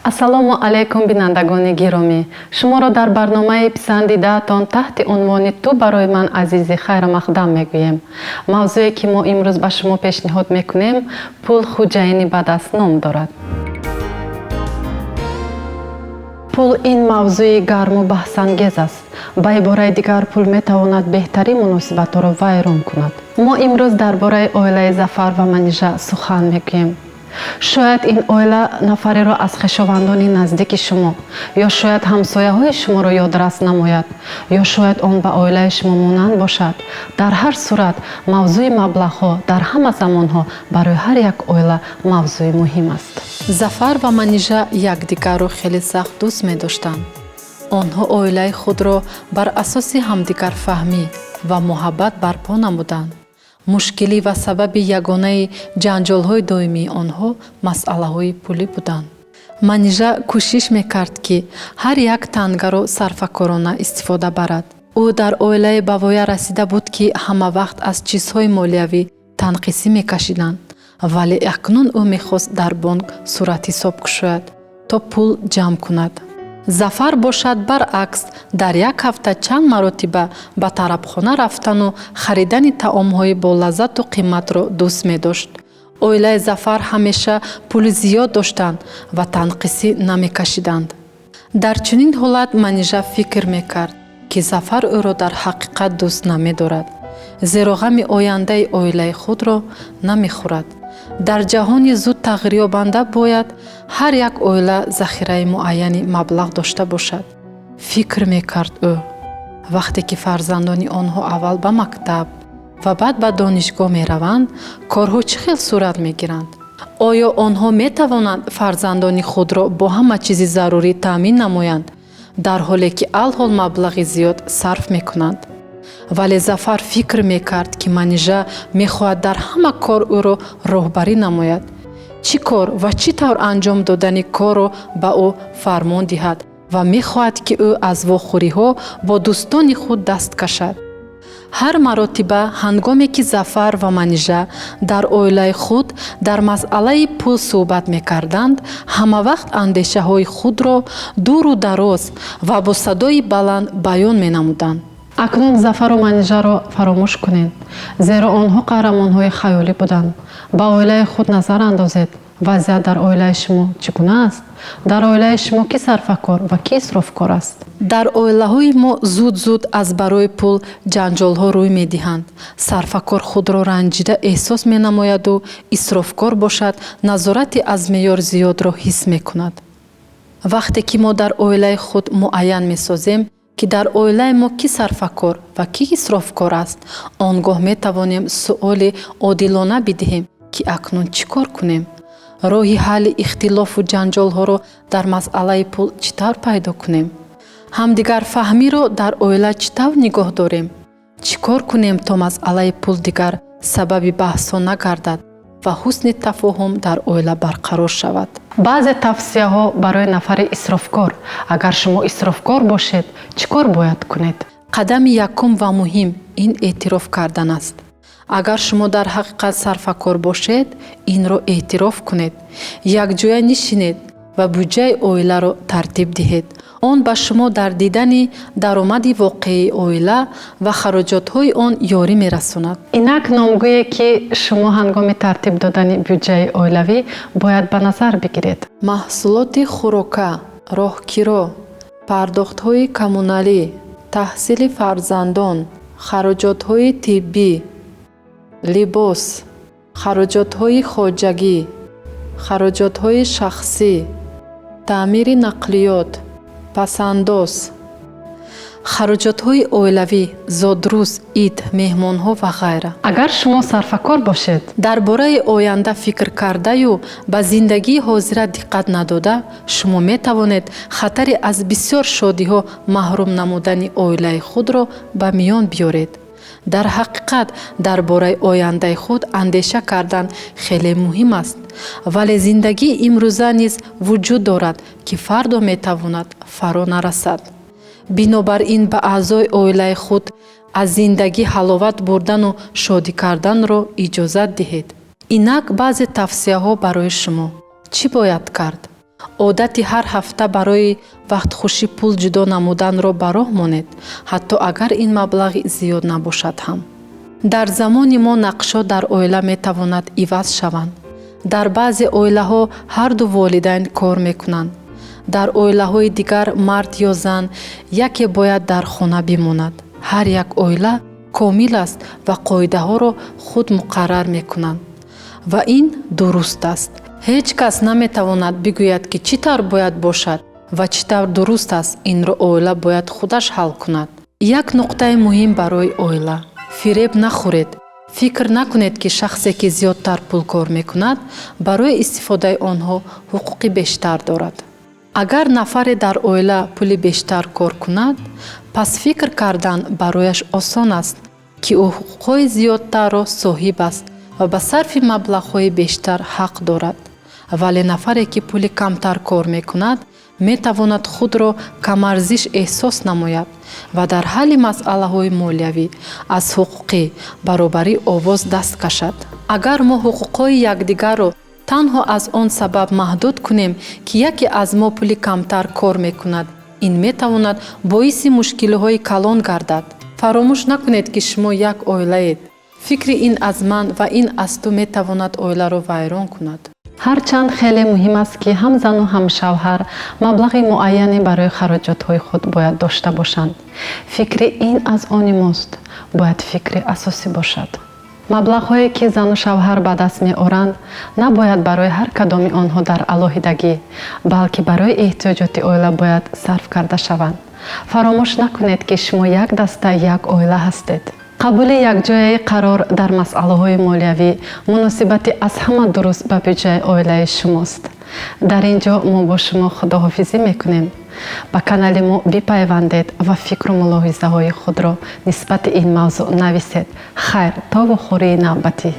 Ассалому алайкум, бинандагони гиромӣ! Шуморо дар барномаи писандидаатон таҳти унвони «Ту барои ман азизӣ» хайрамақдам мегӯем. Мавзӯе, ки мо имрӯз ба шумо пешниҳод мекунем, «Пул хӯҷайини бад аст» ном дорад. Пул ин мавзӯи гарму баҳсангез аст. Ба ибораи дигар, пул метавонад беҳтарин муносибатҳоро вайрон кунад. Мо имрӯз дар бораи оилаи Зафар ва Манижа сухан мегӯем. Шояд ин оила нафареро аз хешовандони наздики шумо ё шояд ҳамсояҳои шуморо ёдрас намояд, ё шояд он ба оилаи шумо монанд бошад. Дар ҳар сурат, мавзӯи маблағҳо дар ҳама замонҳо барои ҳар як оила мавзӯи муҳим аст. Зафар ва Манижа якдигарро хеле сахт дӯст медоштанд. Онҳо оилаи худро бар асоси ҳамдигарфаҳмӣ ва муҳаббат барпо намуданд. Мушкилӣ ва сабаби ягонаи ҷанҷолҳои доимии онҳо масъалаҳои пулӣ буданд. Манижа кӯшиш мекард, ки ҳар як тангаро сарфакорона истифода барад. Ӯ дар оилае ба воя расида буд, ки ҳамавақт аз чизҳои молиявӣ танқисӣ мекашиданд, вале акнун ӯ мехост дар бонк суратҳисоб кушояд, то пул ҷамъ кунад. Зафар бошад, баръакс, дар як ҳафта чанд маротиба ба тарабхона рафтану харидани таомҳои болаззату қиматро дӯст медошт. Оилаи Зафар ҳамеша пули зиёд доштанд ва танқисӣ намекашиданд. Дар чунин ҳолат Манижа фикр мекард, ки Зафар ӯро дар ҳақиқат дӯст намедорад, зеро ғами ояндаи оилаи худро намехӯрад. Дар ҷаҳони зуд тағйирёбанда бояд ҳар як оила захираи муайяни маблағ дошта бошад, фикр мекард ӯ. Вақте ки фарзандони онҳо аввал ба мактаб ва баъд ба донишгоҳ мераванд, корҳо чӣ хел сурат мегиранд? Оё онҳо метавонанд фарзандони худро бо ҳама чизи зарурӣ таъмин намоянд, дар ҳоле ки алҳол маблағи зиёд сарф мекунанд? Вале Зафар фикр мекард, ки Манижа мехоҳад дар ҳама кор ӯро роҳбарӣ намояд, чӣ кор ва чӣ тавр анҷом додани корро ба ӯ фармон диҳад ва мехоҳад, ки ӯ аз вохӯриҳо бо дӯстони худ даст кашад. Ҳар маротиба, ҳангоме ки Зафар ва Манижа дар оилаи худ дар масъалаи пул суҳбат мекарданд, ҳамавақт андешаҳои худро дуру дароз ва бо садои баланд баён менамуданд. Акнун Зафару Манижаро фаромӯш кунед, зеро онҳо қаҳрамонҳои хаёлӣ буданд. Ба оилаи худ назар андозед. Вазъият дар оилаи шумо чӣ гуна аст? Дар оилаи шумо кӣ сарфакор ва кӣ исрофкор аст? Дар оилаҳои мо зуд-зуд аз барои пул ҷанҷолҳо рӯй медиҳанд. Сарфакор худро ранҷида эҳсос менамояду исрофкор бошад, назорати аз меъёр зиёдро ҳис мекунад. Вақте ки мо дар оилаи худ муайян месозем, ки дар оилаи мо кӣ сарфакор ва кӣ исрофкор аст, он гоҳ метавонем суоли одилона бидиҳем, ки акнун чӣ кор кунем? Роҳи ҳалли ихтилофу ҷанҷолҳоро дар масъалаи пул чӣ тавр пайдо кунем? Ҳамдигарфаҳмиро дар оила чӣ тавр нигоҳ дорем? Чӣ кор кунем, то масъалаи пул дигар сабаби баҳсҳо нагардад ва ҳусни тафоҳум дар оила барқарор шавад? Баъзе тавсияҳо барои нафари исрофкор. Агар шумо исрофкор бошед, чӣ кор бояд кунед? Қадами якум ва муҳим ин эътироф кардан аст. Агар шумо дар ҳақиқат сарфакор бошед, инро эътироф кунед. Якҷоя нишинед ва буҷаи оиларо тартиб диҳед. Он ба шумо дар дидани даромади воқеии оила ва хароҷотҳои он ёрӣ мерасонад. Инак номгӯе, ки шумо ҳангоми тартиб додани бюҷаи оилавӣ бояд ба назар бигиред. Маҳсулоти хӯрока, роҳкиро, пардохтҳои коммуналӣ, таҳсили фарзандон, хароҷотҳои тиббӣ, либос, хароҷотҳои хоҷагӣ, хароҷотҳои шахсӣ, таъмири нақлиёт, пасандоз, хароҷотҳои оилавӣ, зодрӯз, ид, меҳмонҳо ва ғайра. Агар шумо сарфакор бошед, дар бораи оянда фикр кардаю ба зиндагии ҳозира диққат надода, шумо метавонед хатари аз бисёр шодиҳо маҳрум намудани оилаи худро ба миён биёред. Дар ҳақиқат, дар бораи ояндаи худ андеша кардан хеле муҳим аст, вале зиндагии имрӯза низ вуҷуд дорад, ки фардо метавонад фаро нарасад. Бинобар ин ба аъзои оилаи худ аз зиндагӣ ҳаловат бурдану шодӣ карданро иҷозат диҳед. Инак баъзе тавсияҳо барои шумо. Чӣ бояд кард? Одати ҳар ҳафта барои вақтхушӣ пул ҷудо намуданро ба роҳ монед, ҳатто агар ин маблағи зиёд набошад ҳам. Дар замони мо нақшҳо дар оила метавонад иваз шаванд. Дар баъзе оилаҳо ҳарду волидайн кор мекунанд. Дар оилаҳои дигар мард ё зан яке бояд дар хона бимонад. Ҳар як оила комил аст ва қоидаҳоро худ муқаррар мекунанд. Ва ин дуруст аст. Ҳеҷ кас наметавонад бигӯяд, ки чӣ тавр бояд бошад ва чӣ тавр дуруст аст. Инро оила бояд худаш ҳал кунад. Як нуқтаи муҳим барои оила: фиреб нахӯред. Фикр накунед, ки шахсе, ки зиёдтар пул кор мекунад, барои истифодаи онҳо ҳуқуқи бештар дорад. Агар нафаре дар оила пули бештар кор кунад, пас фикр кардан барояш осон аст, ки ӯ ҳуқуқҳои зиёдтарро соҳиб аст ва ба сарфи маблағҳои бештар ҳақ дорад. Вале нафаре, ки пули камтар кор мекунад, метавонад худро камарзиш эҳсос намояд ва дар ҳалли масъалаҳои молиявӣ аз ҳуқуқи баробарӣ овоз даст кашад. Агар мо ҳуқуқҳои якдигарро танҳо аз он сабаб маҳдуд кунем, ки яке аз мо пули камтар кор мекунад, ин метавонад боиси мушкилиҳои калон гардад. Фаромӯш накунед, ки шумо як оилаед. Фикри ин аз ман ва ин аз ту метавонад оиларо вайрон кунад. Ҳарчанд хеле муҳим аст, ки ҳам зану ҳам шавҳар маблағи муайяне барои хароҷотҳои худ бояд дошта бошанд, фикри ин аз они мост бояд фикри асосӣ бошад. Маблағҳое, ки зану шавҳар ба даст меоранд, набояд барои ҳар кадоми онҳо дар алоҳидагӣ, балки барои эҳтиёҷоти оила бояд сарф карда шаванд. Фаромӯш накунед, ки шумо як даста, як оила ҳастед. Қабули якҷояи қарор дар масъалаҳои молиявӣ муносибати аз ҳама дуруст ба бюҷаи оилаи шумост. Дар ин ҷо мо бо шумо худоҳофизӣ мекунем. Ба канали мо бипайвандед ва фикру мулоҳизаҳои худро нисбати ин мавзӯъ нависед. Хайр, то вохӯрии навбатӣ.